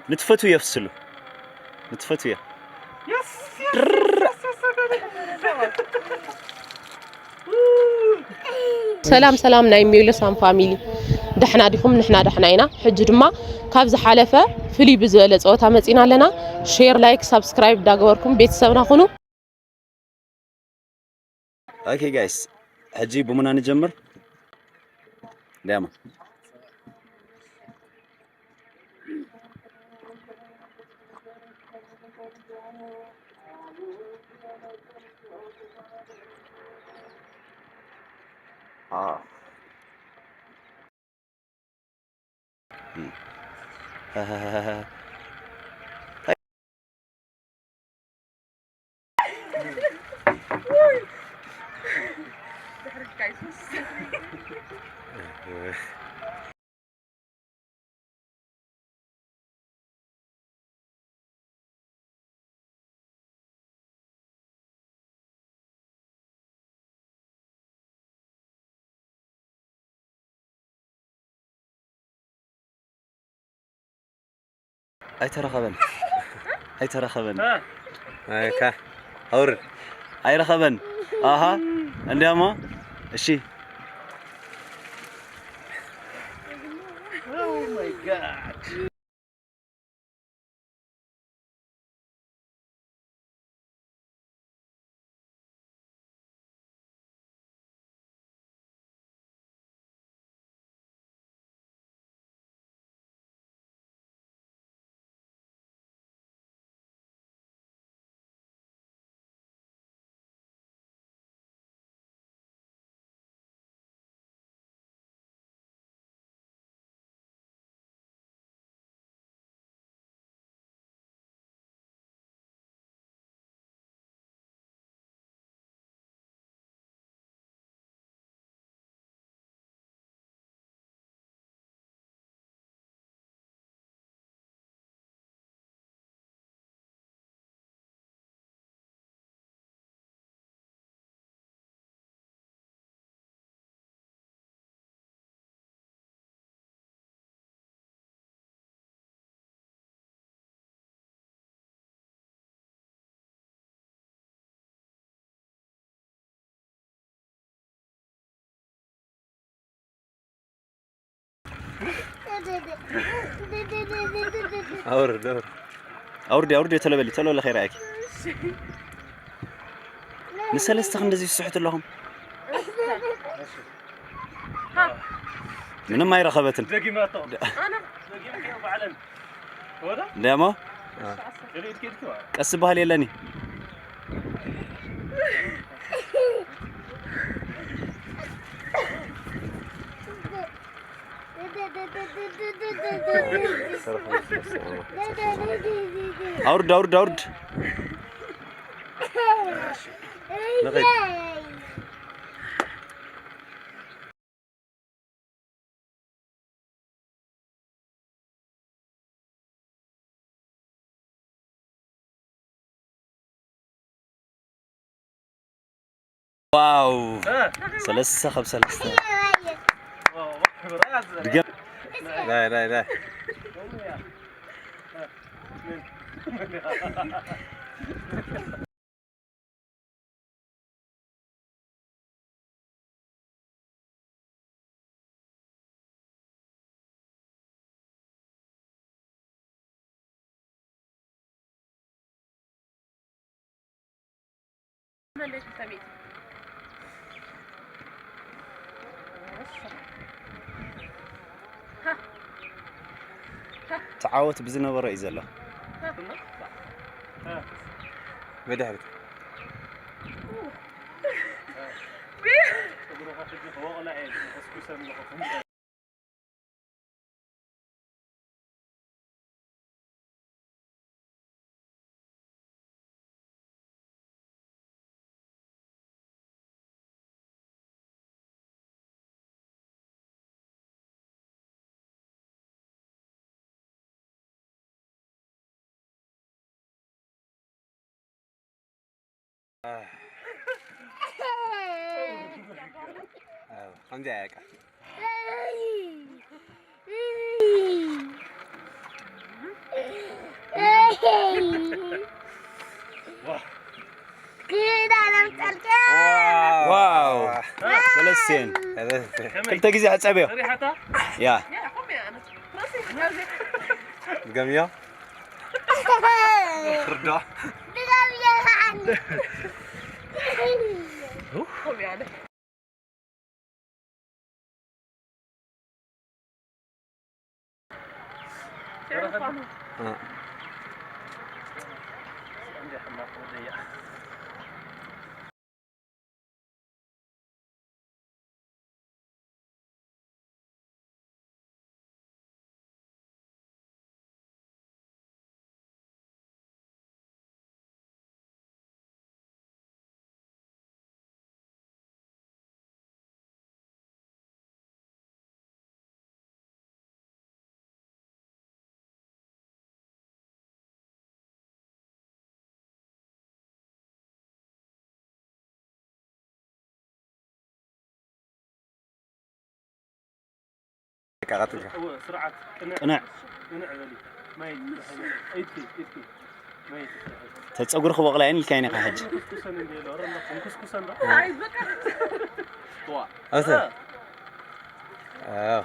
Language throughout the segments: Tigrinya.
ንትፈትውዮ ፍስሉ። ንትፈትውዮ። ሰላም ሰላም፣ ናይ ሜሎሳን ፋሚሊ፣ ደሕና ዲኹም? ንሕና ደሕና ኢና። ሕጂ ድማ ካብ ዝሓለፈ ፍልይ ብዝበለ ጸወታ መጺና ኣለና። ሼር፣ ላይክ፣ ሳብስክራይብ እንዳገበርኩም ቤተሰብና ኩኑ። ኦኬ ጋይስ፣ ሕጂ ብሙና ንጀምር። ዳማ ኣይተረኸበን። ኣይተረኸበን። እ። ኣይካ። ኣውርድ። ኣይረኸበን። ኣሃ። እንዲያማ። እሺ። Oh my God. ኣውርድ፣ ኣውርድ። ኣውርዲ፣ ኣውርዲ፣ ቶሎ በሊ፣ ቶሎ በሊ፣ ከይረኣየኪ። ንሰለስተ ክንደዚ ትስሕቱ ኣለኹም። ምንም ኣይረኸበትን። ደጊማቶ። ኣነ ደጊምክዮ ባዕለን። ወደ? ደሞ? ከሊድ ከሊድ ከዋ። ቀስ በሃል የለኒ። ኣውርድ፣ ኣውርድ፣ ኣውርድ። ንኸይድ። ዋው! እ። ሰለስተ ካብ ሰለስተ። ድገም። ናይ፣ ናይ፣ ናይ። ተዓወት ብዝነበሮ እዩ ዘሎ። ብድሕሪት። ከምዚ ኣያቃ። ዋው! ሰለስቴን ክልተ ግዜ ሕጸብዮ። ያ። ገምዮ። ፍርዶ። ደቃ ቀጥልካ። እወ፣ ስርዓት፣ ቅንዕ። ቅንዕ። ቅንዕ በሊ። ማይ ኢድኪ፣ ኢድኪ። ማይ ኢድኪ። ተጸጉሪ ክበቕላ እየን ኢልካ ኢኻ ሕጂ። ኩስኩሰን እንደ የለ፣ ኧረ፣ ኩስኩሰን ዶ? ኣይ፣ በቃ። ዋ። ኣሰ። እ። ኣዎ።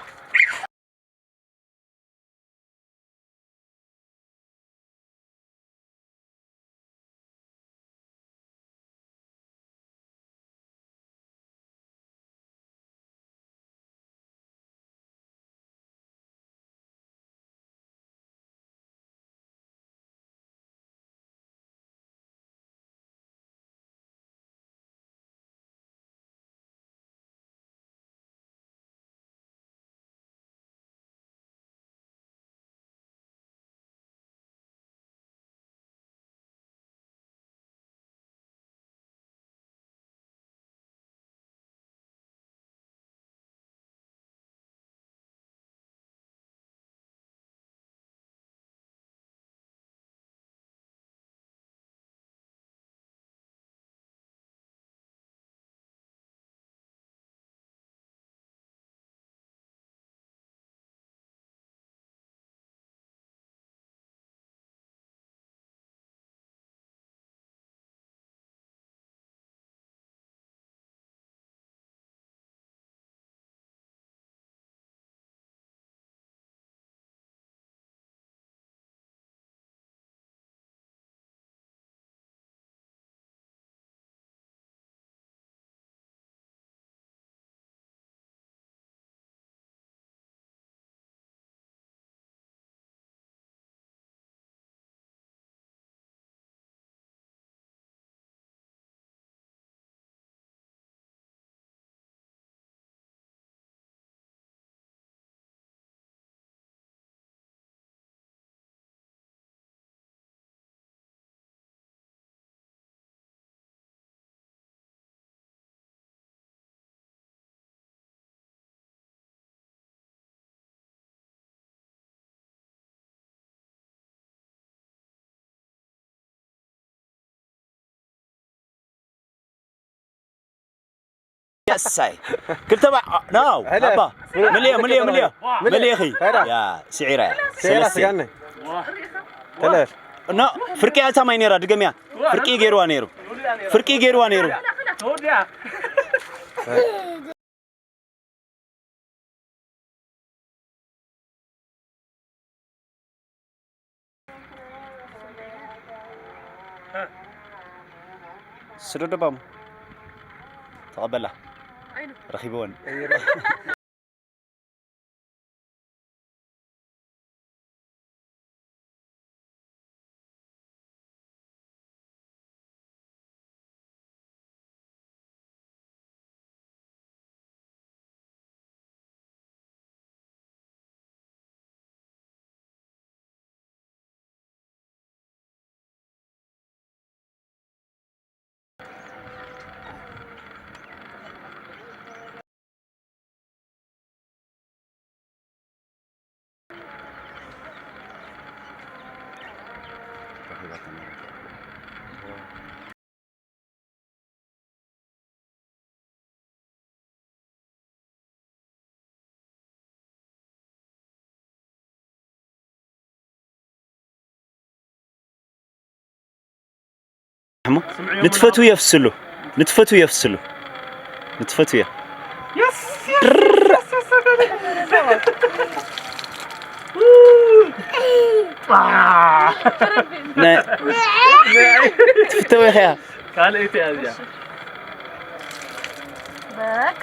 የሳይ ክልተ ባ ናው ኣባ መለዮ መለዮ መለዮ መለዮ ኺ ያ ስዒራ እያ ሰለስተ ኖ ፍርቂ ኣታ ማይ ነይራ ድገምያ ፍርቂ ገይርዋ ነይሩ ፍርቂ ገይርዋ ነይሩ ስደዶ ባሙ ተቐበላ ረኺብወን ንትፈትው የፍስሉ ንትፈትውዮ ፍስሉ። ንትፈትውዮ። ናይ ትፍተው ኢኻ። ካልኣይቲ እያ እዚኣ። በቃ